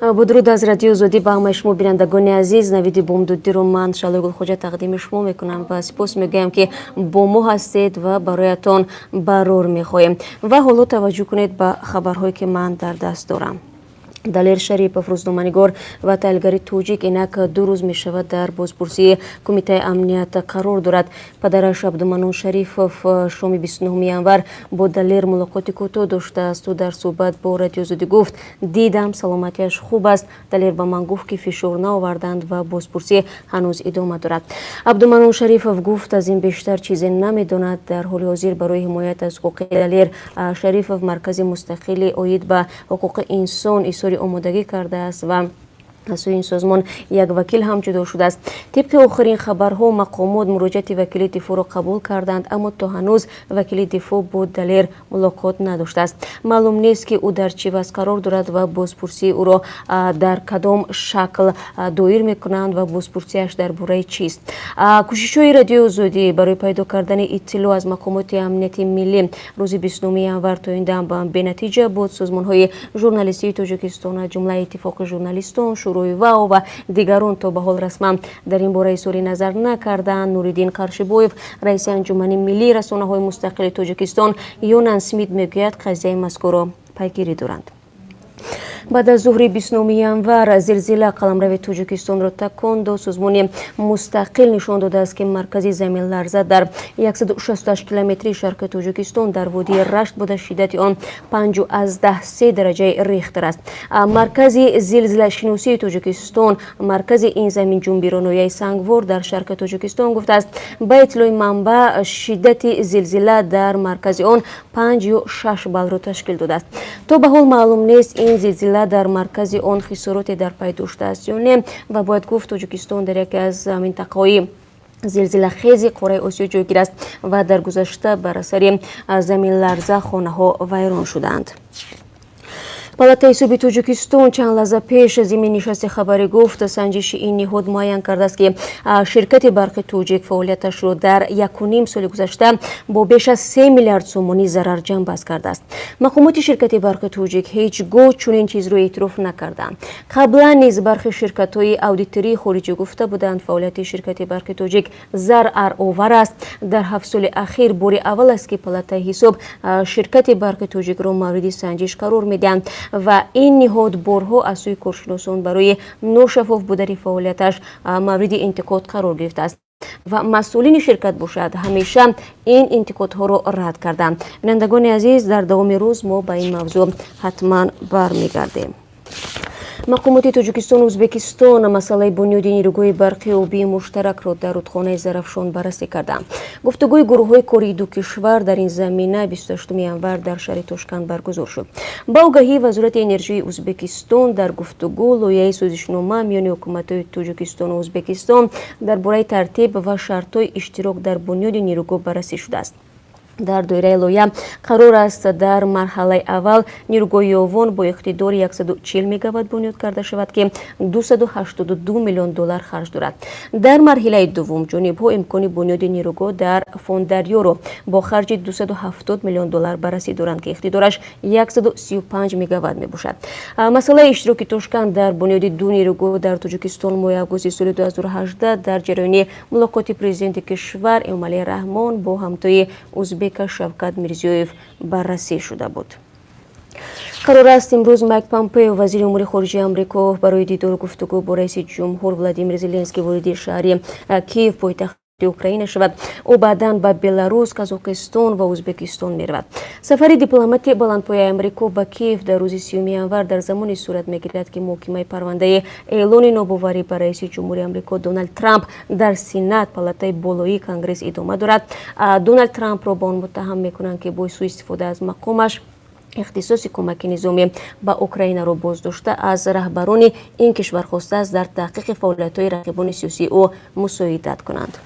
Бо дуруд аз Радиои Озодӣ ба ҳамаи шумо, бинандагони азиз. Навиди бомдодиро ман, Шалои Гулхоҷа, тақдими шумо мекунам ва сипос мегӯям, ки бо мо ҳастед, ва бароятон барор мехоҳем. Ва ҳоло таваҷҷӯҳ кунед ба хабарҳое, ки ман дар даст дорам. Далер Шарипов, рӯзноманигор ва таҳлилгари тоҷик, инак 2 рӯз мешавад, дар бозпурсии Кумитаи амният қарор дорад. Падараш Абдуманон Шарифов шоми 29 январ бо Далер мулоқоти кӯтоҳ доштааст. Ӯ дар суҳбат бо Радиои Озодӣ гуфт: «Дидам, саломатиаш хуб аст. Далер ба ман гуфт, ки фишор наоварданд ва бозпурсӣ ҳанӯз идома дорад». Абдуманон Шарифов гуфт, аз ин бештар чизе намедонад. Дар ҳоли ҳозир барои ҳимоят аз ҳуқуқи Далер Шарифов маркази мустақили оид ба ҳуқуқи инсон изҳори омодагӣ кардааст ва аз сӯи ин созмон як вакил ҳам ҷудо шудааст. Тибқи охирин хабарҳо, мақомот муроҷиати вакили дифоъро қабул карданд, аммо то ҳанӯз вакили дифоъ бо Далер мулоқот надоштааст. Маълум нест, ки ӯ дар чӣ вазъ қарор дорад ва бозпурсии ӯро дар кадом шакл доир мекунанд ва бозпурсиаш дар бораи чист. Кӯшишҳои Радиои Озодӣ барои пайдо кардани иттилоъ аз мақомоти амнияти миллӣ рӯзи 29 январ то ин дам бенатиҷа буд. Созмонҳои журналистии Тоҷикистон, аз ҷумла Иттифоқи журналистон, Шӯрои ВАО ва дигарон, то ба ҳол расман дар ин бора изҳори назар накарданд. Нуриддин Қаршибоев, раиси Анҷумани миллии расонаҳои мустақили Тоҷикистон, Йонан Смит мегӯяд, қазияи мазкурро пайгирӣ доранд. Баъд аз зуҳри 29 январ зилзила қаламрави Тоҷикистонро такон дод. Созмони мустақил нишон додааст, ки маркази заминларза дар 168 километри шарқи Тоҷикистон, дар водии Рашт буда, шиддати он 5,3 дараҷаи Рихтер аст. Маркази зилзилашиносии Тоҷикистон маркази ин заминҷунбиро ноҳияи Сангвор дар шарқи Тоҷикистон гуфтааст. Ба иттилои манбаъ, шиддати зилзила дар маркази он 5 ё 6 баллро ташкил додааст. То ба ҳол маълум нест, ин зилзила дар маркази он хисороте дар пай доштааст ё не. Ва бояд гуфт, Тоҷикистон дар яке аз минтақаҳои зилзилахези қораи Осиё ҷойгир аст ва дар гузашта бар асари заминларза хонаҳо вайрон шудаанд. Палатаи ҳисоби Тоҷикистон чанд лаҳза пеш зимни нишасти хабарӣ гуфт, санҷиши ин ниҳод муайян кардааст, ки ширкати Барқи Тоҷик фаъолияташро дар 1,5 соли гузашта бо беш аз 3 миллиард сомонӣ зарар ҷамъбаст кардааст. Мақомоти ширкати Барқи Тоҷик ҳеҷ гоҳ чунин чизро эътироф накарданд. Қаблан низ бархи ширкатҳои аудитории хориҷӣ гуфта буданд, фаъолияти ширкати Барқи Тоҷик зараровар аст. Дар 7 соли ахир бори аввал аст, ки палатаи ҳисоб ширкати Барқи Тоҷикро мавриди санҷиш қарор медиҳанд ва ин ниҳод борҳо аз сӯи коршиносон барои ношаффоф будани фаъолияташ мавриди интиқод қарор гирифтааст ва масъулини ширкат бошад, ҳамеша ин интиқодҳоро рад карданд. Бинандагони азиз, дар давоми рӯз мо ба ин мавзӯъ ҳатман бармегардем. Мақомоти Тоҷикистону Ӯзбекистон масъалаи бунёди нерӯгоҳи барқи обии муштаракро дар рудхонаи Зарафшон баррасӣ карданд. Гуфтугӯи гурӯҳҳои кории ду кишвар дар ин замина 28 январ дар шаҳри Тошканд баргузор шуд. Ба огаҳии Вазорати энержии Ӯзбекистон, дар гуфтугӯ лоиҳаи созишнома миёни ҳукуматҳои Тоҷикистону Ӯзбекистон дар бораи тартиб ва шартҳои иштирок дар бунёди нерӯгоҳ баррасӣ шудааст. Дар доираи лоиҳа қарор аст, дар марҳалаи аввал нерӯгоҳи Ёвон бо иқтидори 140 мегаватт бунёд карда шавад, ки 282 миллион доллар харҷ дорад. Дар марҳилаи дуввум ҷонибҳо имкони бунёди нерӯгоҳ дар Фондарёро бо харҷи 270 миллион доллар баррасӣ доранд, ки иқтидораш 135 мегаватт мебошад. Масъалаи иштироки Тошканд дар бунёди ду нерӯгоҳ дар Тоҷикистон моҳи августи соли 2018 дар ҷараёни мулоқоти президенти кишвар Эмомалӣ Раҳмон бо ҳамтои узбека Шавкат Мирзиёев баррасӣ шуда буд. Қарор аст, имрӯз Майк Помпео, вазири умури хориҷаи Амрико, барои дидору гуфтугӯ бо раиси ҷумҳур Владимир Зеленский вориди шаҳри Киев, пойтахти Украина, шавад. Ӯ баъдан ба Беларус, Қазоқистон ва Ӯзбекистон меравад. Сафари дипломати баландпояи Амрико ба Киев дар рӯзи 30 январ дар замоне сурат мегирад, ки муҳокимаи парвандаи эълони нобоварӣ ба раиси ҷумҳури Амрико Доналд Трамп дар Сенат, палатаи болоии Конгресс, идома дорад. Доналд Трампро ба он муттаҳам мекунанд, ки бо сӯистифода аз мақомаш ихтисоси кӯмаки низомӣ ба Украинаро боздошта, аз раҳбарони ин кишвар хостааст, дар таҳқиқи фаъолиятҳои рақибони сиёсии ӯ мусоидат кунанд.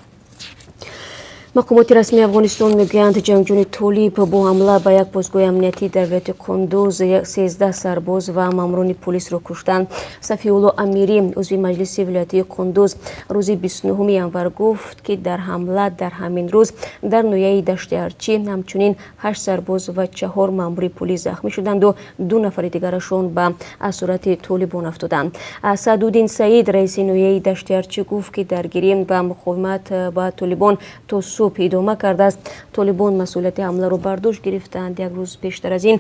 Мақомоти расмии Афғонистон мегӯянд, ҷангҷӯёни Толиб бо ҳамла ба як постгоҳи амниятӣ дар вилояти Кундуз 13 сарбоз ва маъмурони полисро куштанд. Сафиулло Амирӣ, узви маҷлиси вилоятии Кундуз, рӯзи 29 январ гуфт, ки дар ҳамла дар ҳамин рӯз дар ноҳияи Дашти Арчӣ ҳамчунин ҳашт сарбоз ва чаҳор маъмури полис захмӣ шуданду ду нафари дигарашон ба асорати толибон афтоданд. Саъдуддин Саид, раиси ноҳияи Дашти Арчӣ, гуфт, ки даргирӣ ва муқовимат ба толибон то субҳ идома кардааст. Толибон масъулияти ҳамларо бар дӯш гирифтанд. Як рӯз пештар аз ин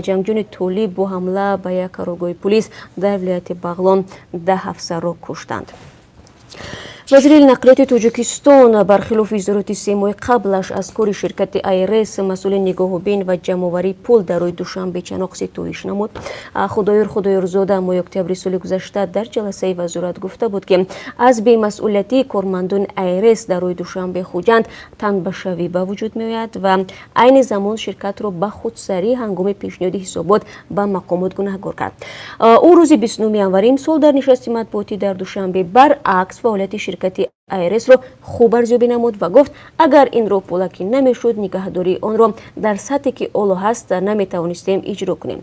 ҷангҷӯёни Толиб бо ҳамла ба як қароргоҳи полис дар вилояти Бағлон 10 афсарро куштанд. Вазири нақлиёти Тоҷикистон бархилофи изҳороти 3 моҳи қаблаш аз кори ширкати АйРС, масъули нигоҳубин ва ҷамъоварии пул дар роҳи Душанбе Чаноқ, ситоиш намуд. Худоёр Худоёрзода моҳи октябри соли гузашта дар ҷаласаи вазорат гуфта буд, ки аз бемасъулиятии кормандони АйРС дар роҳи Душанбе Хуҷанд танбашавӣ ба вуҷуд меояд ва айни замон ширкатро ба худсарӣ ҳангоми пешниҳоди ҳисобот ба мақомот гунаҳгор кард. Ӯ рӯзи 29 январи имсол дар нишасти матбуотӣ дар Душанбе баръакс фаъолияти ширкати АйРСро хуб арзёбӣ намуд ва гуфт, агар ин роҳ пулакӣ намешуд, нигаҳдории онро дар сатҳе, ки ҳоло ҳаст, наметавонистем иҷро кунем.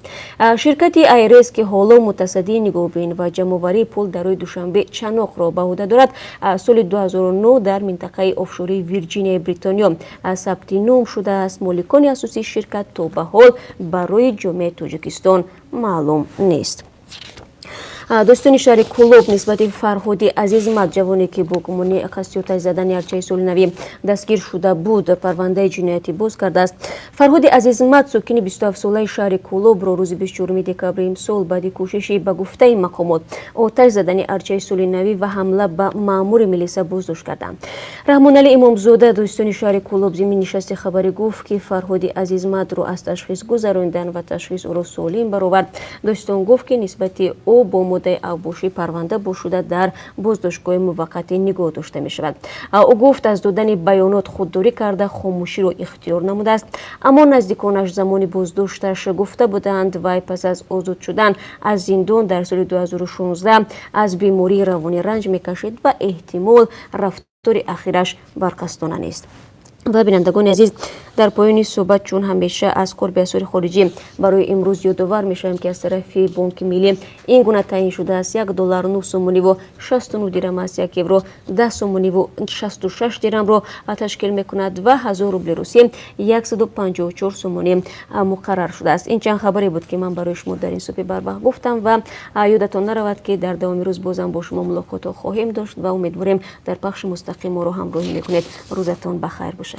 Ширкати АйРС, ки ҳоло мутасаддии нигоҳубин ва ҷамъоварии пул дар роҳи Душанбе Чаноқро ба ӯҳда дорад, соли 2009 дар минтақаи офшории Вирҷинияи Бритониё сабти ном шудааст. Моликони асосии ширкат то ба ҳол барои ҷомеаи Тоҷикистон маълум нест. Дӯстони шаҳри Кӯлоб нисбати Фарҳоди Азизмад, ҷавоне, ки бо гумони қасди оташ задани арчаи соли навӣ дастгир шуда буд, парвандаи ҷиноятӣ боз кардааст. Фарҳоди Азизмад, сокини 27-солаи шаҳри Кӯлобро рӯзи 24 декабри имсол баъди кӯшиши, ба гуфтаи мақомот, оташ задани арчаи соли навӣ ва ҳамла ба маъмури милиса боздошт карданд. Раҳмоналӣ Имомзода, дӯстони шаҳри Кӯлоб, зимни нишасти хабарӣ гуфт, ки Фарҳоди Азизмадро аз ташхис гузаронданд ва ташхис ӯро солим баровард. Дӯстон гуфт, ки нисбати ӯ бо моддаи авбошӣ парванда боз шуда, дар боздоштгоҳи муваққатӣ нигоҳ дошта мешавад. Ӯ гуфт, аз додани баёнот худдорӣ карда, хомӯширо ихтиёр намудааст, аммо наздиконаш замони боздошташ гуфта буданд, вай пас аз озод шудан аз зиндон дар соли 2016 аз бемории равонӣ ранҷ мекашид ва эҳтимол рафтори ахираш барқасдона нест. Ва, бинандагони азиз, дар поёни суҳбат, чун ҳамеша, аз қурби асъори хориҷӣ барои имрӯз ёдовар мешавем, ки аз тарафи Бонки Миллӣ ин гуна таъин шудааст: 1 доллар 9 сомониву 69 дирам аст, 1 евро 10 сомониву 66 дирамро ташкил мекунад ва 1000 рубли русӣ 154 сомонӣ муқаррар шудааст. Ин чанд хабаре буд, ки ман барои шумо дар ин субҳи барвақт гуфтам, ва ёдатон наравад, ки дар давоми рӯз бозам бо шумо мулоқотҳо хоҳем дошт ва умедворем, дар пахши мустақим моро ҳамроҳӣ мекунед. Рӯзатон ба хайр бошад.